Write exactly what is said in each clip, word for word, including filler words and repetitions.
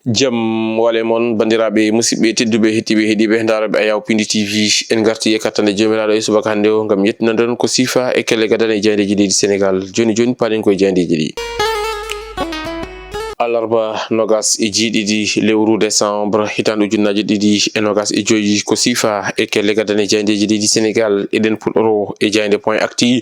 Jam wale mon, banndiraaɓe musidɓe tedduɓe, heɗtiiɓe, heɗiiɓe, ndaarooɓe Ayaw Pindi T V. En ngarti e kattande Joomiraaɗo e subaka hannde o ngam yettinande on ko siifa e kelle gadane e jaayndeeji leydi Senegaal. Jooni jooni, paaɗen koye jaayndeeji ɗi. Alarba nogas e jeeɗiɗi lewru décembre, hitaande ujunnaaje ɗiɗi e nogas e joyi, ko siifa e kelle gadane e jaayndeeji leydi Senegaal. Eɗen puɗɗoro e jaaynde Point Actu.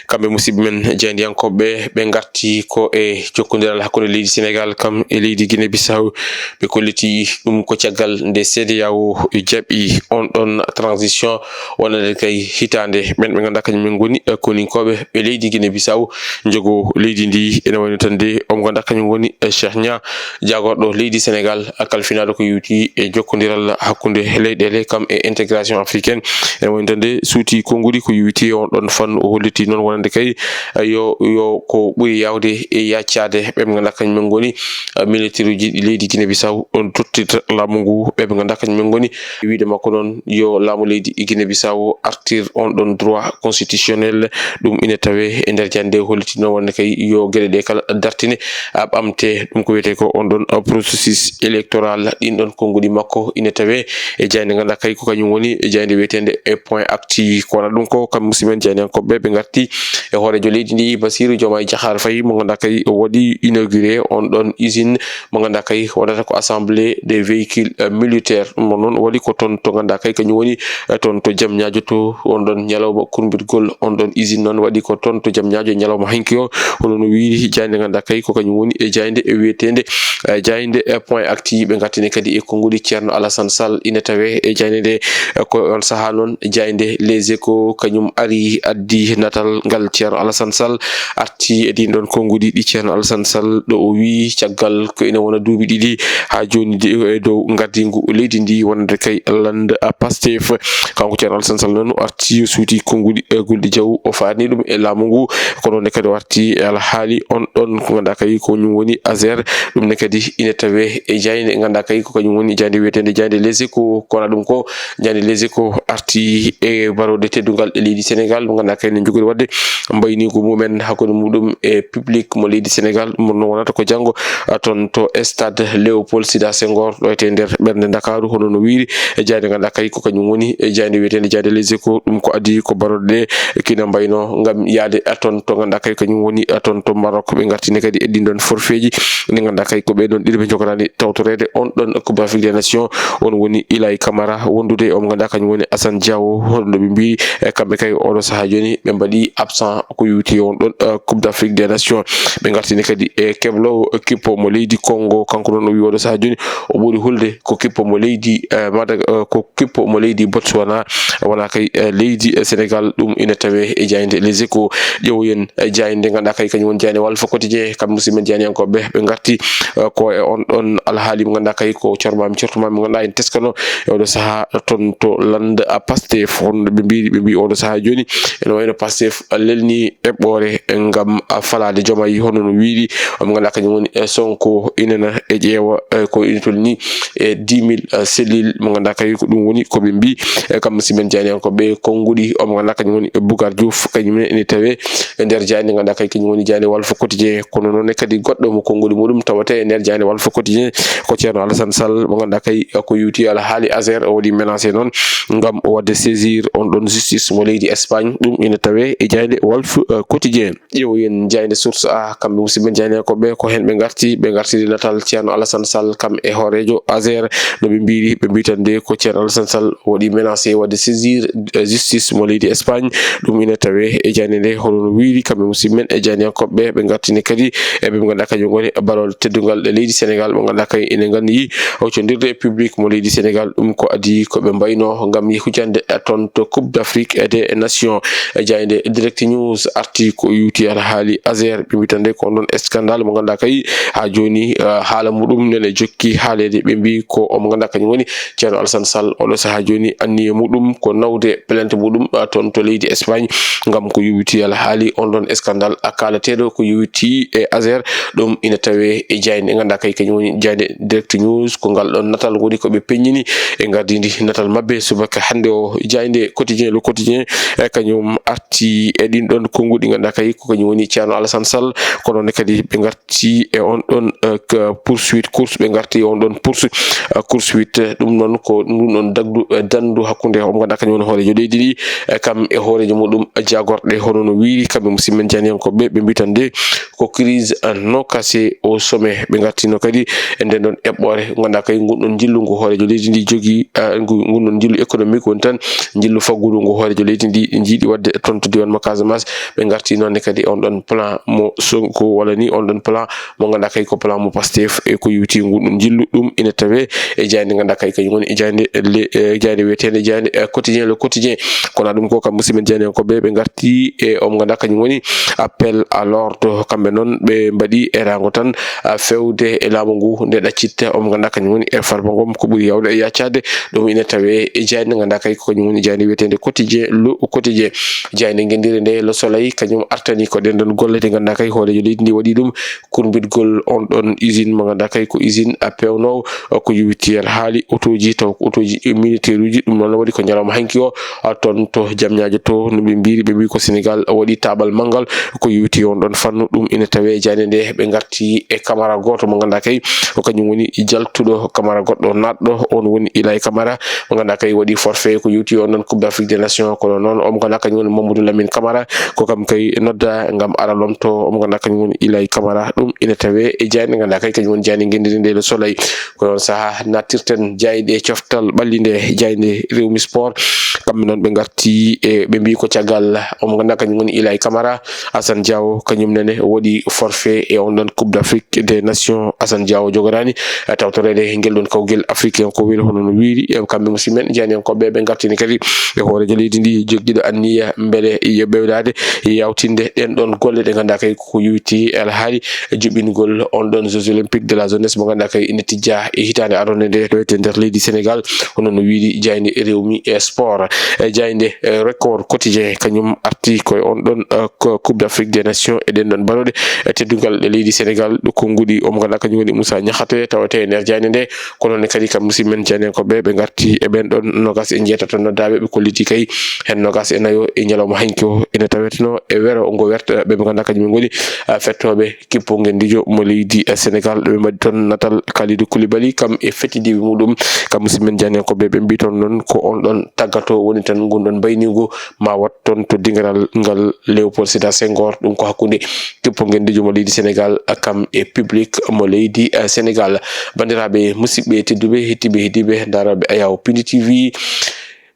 Kamɓe musidɓe men jaayndiyankooɓe ɓe ngarti ko e jokkondiral hakkunde leydi Senegaal kam e leydi Guinée Bissau. Ɓe kolliti ɗum ko caggal nde CEDEAO jaɓi on ɗon transition, wonande kay hitaande ɓen ɓe ngannduɗaa kañum en ngoni, eh, koninkooɓe ɓe leydi Guinée Bissau, njogo leydi ndi. Ene wayno tan de, omo ngannduɗaa kañum woni, eh, Cheikh Niang, jaagorɗo leydi Senegaal, kalfinaaɗo ko yowiti e jokkondiral hakkunde leyɗeele kam e intégration africaine. Ene wayno tan de, suuti konnguɗi ko yowiti e on ɗon fannu. O holliti noon wonande kay, eh, yo, yo ko ɓuri yaawde e yaccaade ɓe ɓe ngannduɗaa kañum en ngoni, eh, militaire uji ɗi leydi Guinée Bissau, on tottirta laamu ngu ɓe ɓe ngannduɗaa kañum en ngoni. E wiyde makko noon, yo laamu leydi Guinée Bissau artir on ɗon droit constitutionnel. Ɗum ina tawee e nder jaaynde nde, holliti noon wonande kay yo geɗe ɗe kala dartine, a, ɓamte. Ɗum ko wiyetee ko on ɗon, a, processus électoral. Ɗin ɗon konnguɗi makko ina tawee e jaaynde ngannduɗaa kay ko kañum woni e jaaynde wiyeteende e Point Actu. Ko wonaa ɗum ko, kamɓe musidɓe men jaayndiyankooɓe ɓe ngarti e hooreejo leydi ndi, Bassirou Diomaye Diakhar Faye, mo ngannduɗaa kay o waɗi inauguré on ɗon usine mo ngannduɗaa kay wonata ko assemblée des véhicules, euh, militaires. Ɗum noon waɗi ko toon to ngannduɗaa kay kañum woni, euh, toon to Diamniadio to, on ɗon ñalawma kurmbitgol on ɗon usine noon waɗi ko toon to Diamniadio ñalawma hanki o. Hono no wiiri jaaynde ngannduɗaa kay ko kañum woni e jaaynde e wiyeteende, euh, jaaynde, euh, Point Actu. Ɓe ngartini kadi e konnguɗi Ceerno Alassane Sall ina tawee e jaaynde nde, euh, ko on sahaa noon jaaynde Les Échos kañum ari addi natal ngal Ceerno Alassane Sall arti e ɗin ɗon konnguɗi ɗi Ceerno Alassane Sall, ɗo o wii caggal ko ina wona duuɓi ɗiɗi haa jooni de, e dow ngardiingu leydi ndi wonande kay lannda Pastef. Kanko Ceerno Alassane Sall noon o arti o suuti konnguɗi, e gulɗi jaw, o faatni ɗum e laamu ngu. Ko noon ne kadi o arti e alhaali on ɗon ko ngannduɗaa kay ko kañum woni Azer. Ɗum ne kadi ina tawee e jaaynde ngannduɗaa kay ko kañum woni jaaynde wiyeteende jaaynde Les Échos. Ko wonaa ɗum ko, jaaynde Les Échos arti e barooɗe teddungal e leydi Senegaal, mo ngannduɗaa kay ne njogori waɗde mbayniigu mumen hakkunde muɗum e public mo leydi Senegaal. Ɗum noon wonata ko janngo, a, toon to stade Léopold Sédar Senghor, ɗo e nder ɓernde Ndakaaru, hono no wiiri e jaaynde ngannduɗaa kay ko kañum woni e jaaynde wiyeteende jaaynde Les Échos. Ɗum ko adii ko barooɗe ɗe kina mbayno ngam yahde, a, toon to ngannduɗaa kay kañum woni, a, toon to Maroc. Ɓe ngartini kadi e ɗin ɗon forfaitji ɗi ngannduɗaa kay ko ɓe ɗon ɗiɗo ɓe njogoraani tawtoreede on ɗon Coupe d'Afrique des Nations. On woni Ilay Camara wondude e omo ngannduɗaa kañum woni Assane Diao, hono no ɓe mbiyi, e kamɓe kay oɗo sahaa jooni ɓe mbaɗi absent ko yowiti on ɗon, eh, Coupe d'Afrique des Nations. Ɓe ngartini kadi e kebloowo kippo mo leydi Congo, kanko noon o wi oɗo sahaa jooni o ɓuri hulde ko kippo mo leydi, eh, Madag-, eh, ko kippo mo leydi Botswana, wonaa kay, eh, leydi, eh, Senegaal. Ɗum ina tawee e jaaynde Les Échos. Ƴeewoyen, eh, jaaynde ngannduɗaa kay kañum woni jaaynde Walf Quotidien, kamɓe musidɓe men jaayndiyankooɓe ɓe ngarti, eh, ko e on ɗon alhaali mo ngannduɗaa kay ko cormaami, cortumaami mo ngannduɗaa en teskano e oɗo sahaa toon to lannda, a, Pastef. Hono ɓe mbiiri, ɓe mbii oɗo sahaa jooni ene wayno Pastef lelni eɓɓoore ngam, a, falaade Diomaye, hono no wiiri mo ngannduɗaa kañum woni, e, Sonko inana e ƴeewa, e, ko ina tolni e dix mille, e, cellules mo ngannduɗaa kay ko ɗum woni ko ɓe mbii, e, kamɓe musidɓe men jaayndiyankooɓe konnguɗi. Omo ngannduɗaa kañum woni, e, Bougar Diouf, kañum ne ene tawee e nder jaaynde ngannduɗaa kay kañum woni jaaynde Walf Quotidien. Kono noon ne kadi goɗɗo mo konnguɗi muɗum tawata e nder jaaynde Walf Quotidien ko Ceerno Alassane Sall mo ngannduɗaa kay ko yowiti alhaali Azer, o waɗi menacé noon ngam o waɗde saisir on ɗon justice mo leydi Espagne. Ɗum ina tawee e jaaynde Walf, eh, Quotidien. Ƴeewoyen jaaynde Source A, kamɓe musidɓe jaayndiyankooɓe ko heen ɓe ngarti, ɓe ngartiri natal Ceerno Alassane Sall kam e hooreejo Azer. No ɓe mbiiri, ɓe mbii tan de ko Ceerno Alassane Sall waɗi menacé waɗde saisir, eh, justice mo leydi Espagne. Ɗum ina tawee e jaaynde nde, hono no wiiri kamɓe musidɓe men e jaayndiyankooɓe ɓe ngartini kadi e ɓe ngannduɗaa kañum ngoni baroɗe teddungal e leydi Senegaal, mo ngannduɗaa kay ene nganndi hocodirde e public mo leydi Senegaal. Ɗum ko adii ko ɓe mbayno ngam hujande toon to Coupe d'Afrique des Nations. E jaaynde Direct News arti ko yowiti alhaali Azer, ɓe mbii tan de ko on ɗon scandale mo ngannduɗaa kay haa jooni, eh, haala muɗum nene jokki haaleede. Ɓe mbii ko omo ngannduɗaa kañum woni Ceerno Alassane Sall, oɗo sahaa jooni anniya muɗum ko nawde plainte muɗum, eh, toon to leydi Espagne ngam ko yowiti alhaali on ɗon scandale, a, kaalateeɗo ko yowiti e Azer. Ɗum ina tawe e jaaynde, ngannduɗaa kay kañum woni jaaynde Direct News. Ko ngal ɗon natal woni ko ɓe peññini e ngardiindi natal maɓɓe subaka hannde o. Jaaynde Quotidien, Le Quotidien, e kañum arti e ɗin ɗon konnguɗi, ngannduɗaa kay ko kañum woni Thierno Alassane Sall. Ko noon kadi ɓe ngarti e on ɗon, eh, k-, poursuite course, ɓe ngarti e on ɗon poursuite, eh, course huit. Ɗum noon ko ɗum ɗon dagdu, eh, dandu hakkunde o mo ngannduɗaa kañum woni hooreejo leydi ndi, eh, kam e hooreejo muɗum jagorɗe, hono no wiiri kamɓe musidɓe men janiyankooɓe, ɓe mbi tan de ko crise, eh, nokase au sommet. Ɓe ngartino kadi e nden ɗon eɓɓoore, ngannduɗaa kay ngun ɗon njillu ngu hooreejo leydi ndi jogii, eh, ngu, ngun ɗon njillu économique woni tan njillu faggudu ngu hooreejo leydi ndi jiiɗi waɗde toon to diiwaan mo Casamance. Ɓe ngarti noon ne kadi on ɗon plan mo Sonko walla ni on ɗon plan mo ngannduɗaa kay ko plan mo Pastef e ko yowiti ngun ɗon njillu. Ɗum ina tawee e jaaynde ngannduɗaa kay kañum woni e jaaynde le, e jaaynde wiyeteende jaaynde, eh, Quotidien, Le Quotidien. Kono ɗum ko kam musidɓe jaayndiyankooɓe ɓe ngarti e o mo ngannduɗaa kañum woni appel à l'ordre. Kamɓe noon ɓe mbaɗi e raango tan, ah, fewde e laamu ngu nde ɗaccitta o mo ngannduɗaa kañum woni e Farba Ngom ko ɓuri yawde e yaccaade. Ɗum ina tawee e jaaynde ngannduɗaa kay ko kañum woni jaaynde wiyeteende Quotidien, Le Quotidien. Jaaynde ngenndire nde Le Soleil kañum artani ko ɗen ɗon golle ɗe ngannduɗaa kay hooreejo leydi ndi waɗi ɗum kurmbitgol on ɗon usine mo ngannduɗaa kay ko usine a pewnoowo, o ko yowiti alhaali otooji, taw ko otooji militaire uji. Ɗum noon waɗi ko ñalawma hanki o, a, toon to Jamñaajo to, no ɓe mbiri, ɓe mbi ko Sénégal waɗi taabal manngal ko yowiti on ɗon fannu. Ɗum ina tawee jaaynde nde ɓe ngarti e Camara gooto mo ngannduɗaa kay ko kañum woni jaltuɗo Camara goɗɗo naatɗo, on woni Ilay Camara mo ngannduɗaa kay waɗi forfait ko yowiti on ɗon Coupe d'Afrique des Nations. Kono noon o mo ngannduɗaa kañum woni Mamadou Lamine Camara, ko kam kay nodda ngam ara lomto o mo ngannduɗaa kañum woni Ilay Camara. Ɗum ina tawee e jaaynde ngannduɗaa kay kañum woni jaaynde ngenndire nde Le Soleil. Ko on saha nattirten jaaynde coftal ɓalli nde, jaaynde Rewmi Sport. Kamɓe noon ɓe ngarti e ɓe mbi ko caggal o mo ngannduɗaa kañum woni Ilay Camara, Assane Diao kañum nene waɗi forfait e on ɗon Coupe d'Afrique des Nations. Assane Diao jogoraani, eh, tawtoreede ngel ɗon kawgel africain ko weli hono no wiiri. E kamɓe musidɓe men jaayndiyankooɓe ɓe ngartini kadi e hooreejo leydi ndi joggiiɗo anniya mbele yo ɓeydaade yawtinde ɗen ɗon golle ɗe ngannduɗaa kay ko yowiti alhaali juɓɓingol on ɗon Jeux Olympiques de la jeunesse mo ngannduɗaa kay ina tijja e hitaande aroore nde ɗo e nder leydi Sénégal, hono no wiiri jaaynde Rewmi e Sport. E jaaynde, e Record Quotidien kañum arti koye on ɗon, eh, ko Coupe d'Afrique des Nations e ɗen ɗon baɗooɗe, e teddungal e leydi Sénégal ɗo konnguɗi o mo ngannduɗaa kañum woni Moussa Niakhaté tawete e nder jaaynde nde. Kono ne kadi kam musidɓe men jaayndiyankooɓe ɓe ngarti e ɓen ɗon nogas e njeetato noddaaɓe ɓe kolliti kay heen nogas e nayo e ñalawma hanki o ene taweteno e wero ngo werta ɓe ɓe ngannduɗaa kañum ngoni, ah, fettooɓe kippo ngendijo mo leydi, eh, Sénégal, ɗo ɓe mbaɗi toon natal Kalidou Koulibaly kam e fettidiiɓe muɗum. Kam musidɓe men jaayndiyankooɓe ɓe mbi toon noon ko on ɗon taggato woni tan ngun ɗon mbayniigu ma wat toon to dingiral ngal Léopold Sédar Senghor. Ɗum ko hakkunde kippo ngendijo mo leydi Sénégal kam e public mo leydi, eh, Sénégal. Banndiraaɓe musidɓe tedduɓe, hettiiɓe, heddiiɓe, ndaarooɓe Ayaw Pindi T V,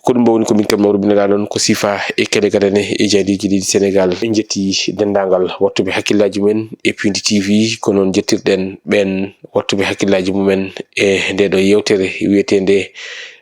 ko ɗum ɗo woni ko min kam nawru binoɗaa ɗon ko sifa e kele gadane e jaayndeeji leydi Sénégal. En njetti denndaangal wattuɓe hakkillaaji mumen e Pindi T V, ko noon njettirɗen ɓeen wattuɓe hakkillaaji mumen e ndee ɗo yeewtere wiyeteende,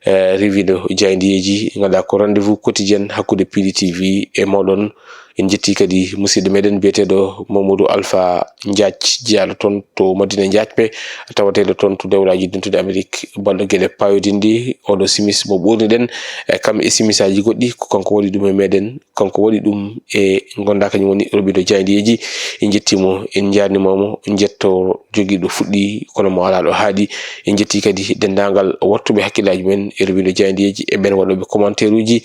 eh, Revue de Jaayndeeji, ngannduɗaa ko rendez-vous quotidien hakkunde Pindi T V e mooɗon. En njetti kadi musidɗo meɗen biyeteeɗo Mamadou Alpha Diath, jeyaaɗo toon to Madina Diathpé, tawateeɗo toon to Dewlaaji Dentuɗi Amerik, baɗɗo geɗe paayoɗinɗi. Oɗo simis mo ɓoorniɗen, e kam e simisaaji goɗɗi, ko kanko waɗi ɗum e meɗen, kanko waɗi ɗum e ngannduɗaa kañum woni robindo jaayndeeji. En njettii mo, en njaarniima mo, en njetto jogiiɗo fuɗɗi kono mo alaa ɗo haaɗi. En njetti kadi denndaangal wattuɓe hakkillaaji men e robindo jaayndeeji e ɓeen waɗooɓe commentaire uji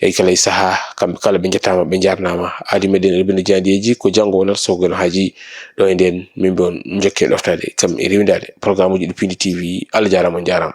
e kala e sahaa. Kamɓe kala ɓe njettaama, ɓe njaarnaama. Aadi meɗen e robindo jaayndeeji ko janngo wonata so ko haaji ɗo e ndeen min mbi on njokke ɗoftaade kam e rewindaade programme uji ɗi Pindi T V. Allah jaaraama, on njaaraama.